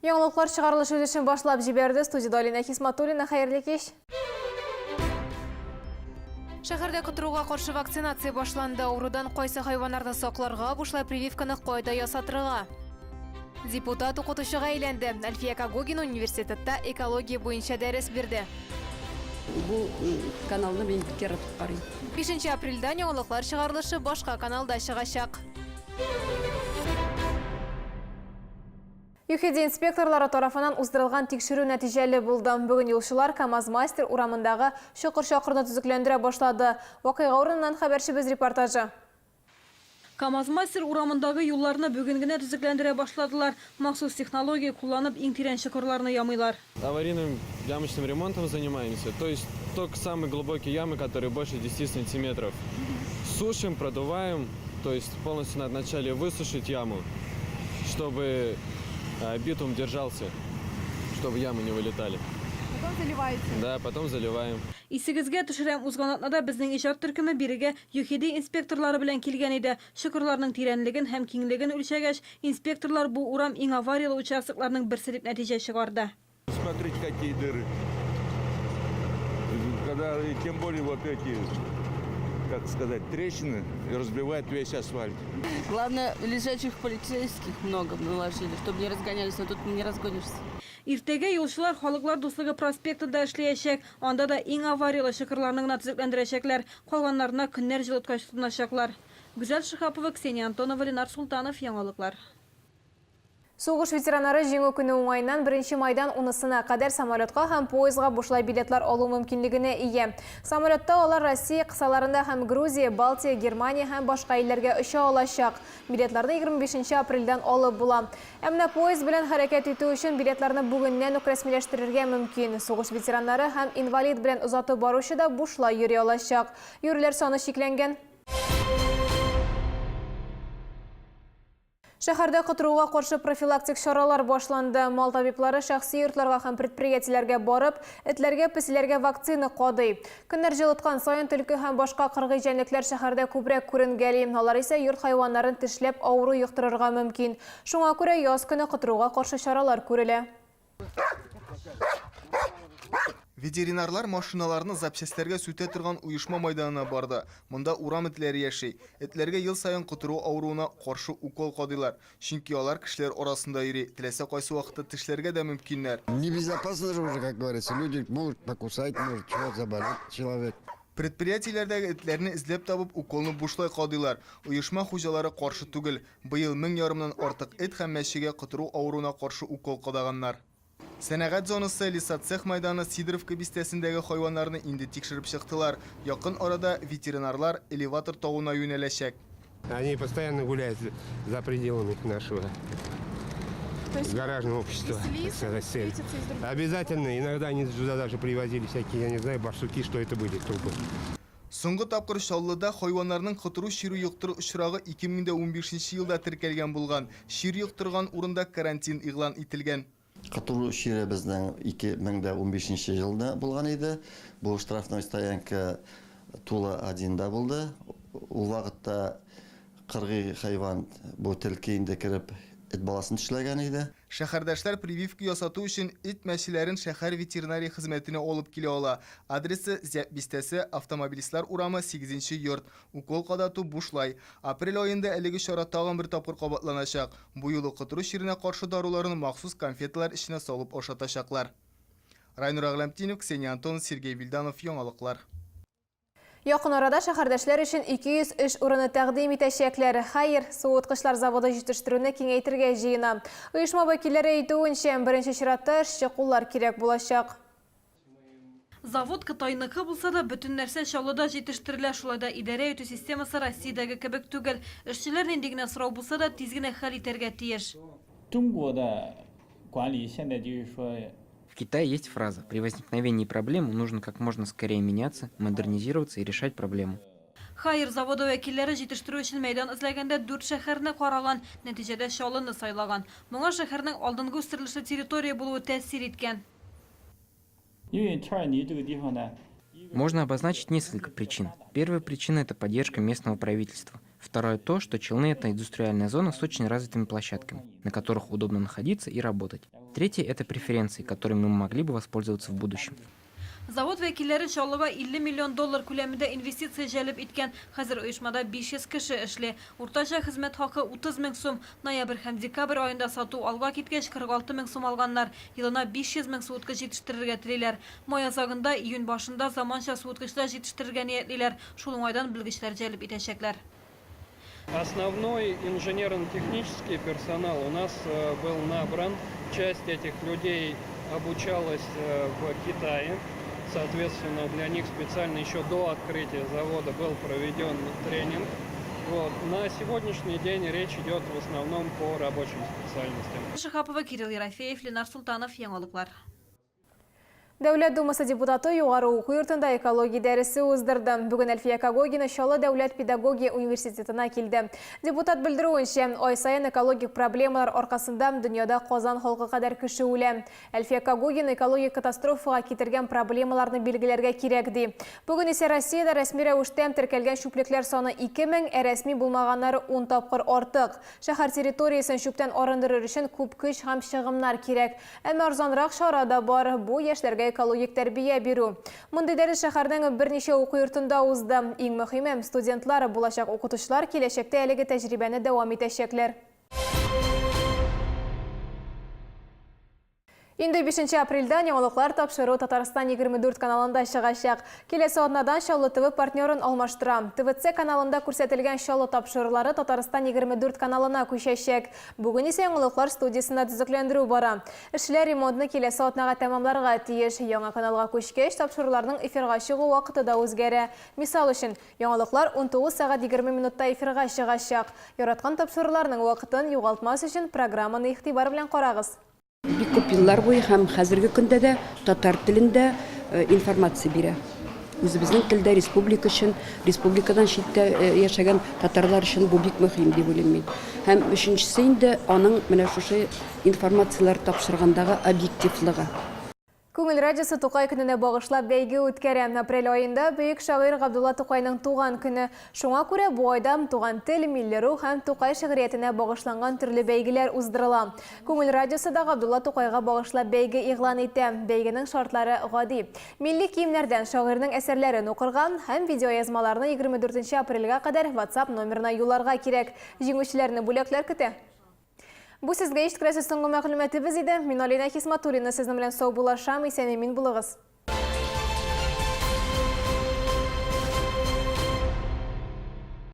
Яңалыклар чыгарылыш үз эшен башлап җибәрде. Студиядә Алинә Хисматуллина. Хәерле кич. Шәһәрдә котыруга каршы вакцинация башланды. Авырудан кайсы хайваннарны сакларга, бушлай прививканы кайда ясатырга? Депутат укытучыга әйләнде. Әлфия Когогина университетта экология буенча дәрес бирде. Бу каналны мин бик яратып карыйм. 5 апрельдән яңалыклар чыгарылышы башка каналда чыгачак. ЮХИДИ инспекторлары тарафыннан уздырылган тикшерү нәтиҗәле булды. Бүген юлчылар КАМАЗ-мастер урамындагы чокыр-чакырны төзекләндерә башлады. Вакыйга урыныннан хәбәрчебез репортажы. КАМАЗ-мастер урамындагы юлларны бүген генә төзекләндерә башладылар. Махсус технология кулланып, иң тирән чокырларны ямыйлар. Аварийным ямочным ремонтом занимаемся, то есть только самые глубокие ямы, которые больше 10 сантиметров. Сушим, продуваем, то есть полностью надо вначале высушить яму, чтобы битум держался, чтобы ямы не вылетали. Потом заливаете? Да, потом заливаем. Исегезгә төшерәм, узган атнада безнең иҗат төркеме бирегә ЮХИДИ инспекторлары белән килгән иде. Чокырларның тирәнлеген һәм киңлеген үлчәгәч, инспекторлар бу урам иң аварияле участокларның берсе дип нәтиҗә чыгарды. Смотрите, какие дыры. Когда, и тем более вот эти, как сказать, трещины разбивают весь асфальт. Главное, лежачих полицейских много наложили, чтобы не разгонялись, но тут не разгонишься. Иртәгә юлчылар Халыклар дуслыгы проспектында эшләячәк. Анда да иң аварияле чокырларны гына төзекләндерәчәкләр. Калганнарына көннәр җылыткач тотыначаклар. Гүзәл Шиһапова, Ксения Антонова, Ленар Солтанов, Яңалыклар. Сугыш ветераннары Җиңү көне уңаеннан беренче майдан унысына кадәр самолетка һәм поездга бушлай билетлар алу мөмкинлегенә ия. Самолетта алар Россия кысаларында һәм Грузия, Балтия, Германия һәм башка илләргә оча алачак. Билетларны 25 нче апрельдән алып була. Ә менә поезд белән хәрәкәт итү өчен билетларны бүгеннән үк рәсмиләштерергә мөмкин. Сугыш ветераннары һәм инвалид белән озатып баручы да бушлай йөри алачак. Йөрүләр саны чикләнгән. Шәһәрдә котыруга каршы профилактик чаралар башланды. Мал табиблары шәхси йортларга һәм предприятиеләргә барып, этләргә, песиләргә вакцина кадый. Көннәр җылыткан саен төлке һәм башка кыргый җәнлекләр шәһәрдә күбрәк күренгәли. Алар исә йорт хайваннарын тешләп авыру йоктырырга мөмкин. Шуңа күрә яз көне котыруга каршы чаралар күрелә. Ветеринарлар машиналарны запчастьләргә сүтә торган оешма майданына барды. Монда урам этләре яши. Этләргә ел саен котыру авыруына каршы укол кадыйлар. Чөнки алар кешеләр арасында йөри, теләсә кайсы вакытта тешләргә дә мөмкиннәр. Небезопасно же уже, как говорится, люди могут покусать, может чего заболеть человек. Предприятиеләрдәге этләрне эзләп табып, уколны бушлай кадыйлар. Оешма хуҗалары каршы түгел. Быел мең ярымнан артык эт һәм мәчегә котыру авыруына каршы укол кадаганнар. Сәнәгать зонасы, лесоцех майданы, Сидоровка бистәсендәге хайваннарны инде тикшереп чыктылар. Якын арада ветеринарлар элеватор тавына юнәләчәк. Они постоянно гуляют за пределами нашего гаражного общества, так сказать, цель. Обязательно, иногда они сюда даже привозили всякие, я не знаю, барсуки, что это были, трупы. Соңгы тапкыр Чаллыда хайваннарның котыру чире йоктыру очрагы 2015 нче елда теркәлгән булган. Чир йоктырган урында карантин игълан ителгән. Котыру чире безнең 2015 нче елда булган иде. Бу штрафной стоянка Тула один да булды. Ул вакытта кыргый хайван, бу төлке инде кереп эт баласын тешләгән иде. Шәһәрдәшләр прививка ясату өчен эт-мәчеләрен шәһәр ветеринария хезмәтенә алып килә ала. Адресы, Зяб бистәсе, Автомобилистлар урамы, сигезенче йорт. Укол кадату бушлай. Апрель аенда әлеге чара тагын бер тапкыр кабатланачак. Бу юлы котыру чиренә каршы даруларны махсус конфеталар эченә салып ашатачаклар. Райнур Әгъләмтдинов, Ксения Антонова, Сергей Вильданов, Яңалыклар. Якын арада шәһәрдәшләр өчен 200 эш урыны тәкъдим итәчәкләр. Хәер, суыткычлар заводы җитештерүне киңәйтергә җыена. Оешма вәкилләре әйтүенчә, беренче чиратта эшче куллар кирәк булачак. Завод Кытайныкы булса да, бөтен нәрсә Чаллыда җитештерелә, шулай да идарә итү системасы Россиядәге кебек түгел. Эшчеләр нинди генә сорау булса да, тиз генә хәл итәргә тиеш. В Китае есть фраза «При возникновении проблемы нужно как можно скорее меняться, модернизироваться и решать проблему». Хайер заводы вәкилләре җитештерү өчен мәйдан эзләгәндә дүрт шәһәрне караган, нәтиҗәдә Чаллыны сайлаган. Моңа шәһәрнең алдынгы үстерелешле территория булуы тәэсир иткән. Можно обозначить несколько причин. Первая причина – это поддержка местного правительства. Второе то, что Челны – это индустриальная зона с очень развитыми площадками, на которых удобно находиться и работать. Третье – это преференции, которыми мы могли бы воспользоваться в будущем. Завод вәкилләре Чаллыга 50 миллион доллар күләмендә инвестиция җәлеп иткән. Хәзер оешмада 500 кеше эшли. Уртача хезмәт хакы 30 мең сум. Ноябрь һәм декабрь аенда сату алга киткәч, 46 мең сум алганнар. Елына 500 мең суыткыч җитештерергә телиләр. Май азагында, июнь башында заманча суыткычлар җитештерергә ниятлиләр. Шул уңайдан белгечләр җәлеп итәчәкләр. Основной инженерно-технический персонал у нас э, был набран. Часть этих людей обучалась э, в Китае. Соответственно, для них специально еще до открытия завода был проведен тренинг. Вот. На сегодняшний день речь идет в основном по рабочим специальностям. Шиһапова, Кирилл Ерофеев, Ленар Султанов, Яңалыклар. Дәүләт Думасы депутаты югары уку йортында экология дәресе уздырды. Бүген Әлфия Когогина Чаллы дәүләт педагогия университетына килде. Депутат белдерүенчә, ай саен экологик проблемалар аркасында дөньяда Казан халкы кадәр кеше үлә. Әлфия Когогина экологик катастрофага китергән проблемаларны билгеләргә кирәк ди. Бүген исә Россиядә рәсми рәвештә теркәлгән чүплекләр саны 2000, ә рәсми булмаганнары ун тапкыр артык. Шәһәр территориясен чүптән арындырыр өчен күп көч һәм чыгымнар кирәк. Әмма арзанрак чара да бар, бу, яшьләргә экологик тәрбия бирү. Мондый дәрес шәһәрнең берничә уку йортында узды. Иң мөһиме, студентлар, булачак укытучылар киләчәктә әлеге тәҗрибәне дәвам итәчәкләр. Инде 5 апрельдән яңалыклар тапшыру Татарстан 24 каналында чыгачак. Киләсе атнадан Чаллы ТВ партнерын алмаштыра. ТВЦ каналында күрсәтелгән Чаллы тапшырулары Татарстан 24 каналына күчәчәк. Бүген исә яңалыклар студиясендә төзекләндерү бара. Эшчеләр ремонтны киләсе атнага тәмамларга тиеш. Яңа каналга күчкәч, тапшыруларның эфирга чыгу вакыты да үзгәрә. Мисал өчен, яңалыклар 19 сәгать 20 минутта эфирга чыгачак. Яраткан тапшыруларның вакытын югалтмас өчен программаны игътибар белән карагыз. Бик күп еллар буе һәм хәзерге көндә дә татар телендә информация бирә. Үзебезнең телдә республика өчен, республикадан читтә яшәгән татарлар өчен бу бик мөһим дип уйлыйм мин. Һәм өченчесе инде аның менә шушы информацияләр тапшыргандагы объективлыгы. Күңел радиосы Тукай көненә багышлап бәйге үткәрә. Апрель аенда бөек шагыйрь Габдулла Тукайның туган көне. Шуңа күрә бу айда туган тел, милли рух һәм Тукай шигъриятенә багышланган төрле бәйгеләр уздырыла. Күңел радиосы да Габдулла Тукайга багышлап бәйге игълан итә. Бәйгенең шартлары гади. Милли киемнәрдән шагыйрьнең әсәрләрен укырга һәм видеоязмаларны 24 нче апрельгә кадәр WhatsApp номерына юлларга кирәк. Җиңүчеләрне бүләкләр көтә. Бу сезгә ишеттерәсе соңгы мәгълүматыбыз иде. Мин Алинә Хисматуллина сезнең белән саубуллашам, исән-имин булыгыз.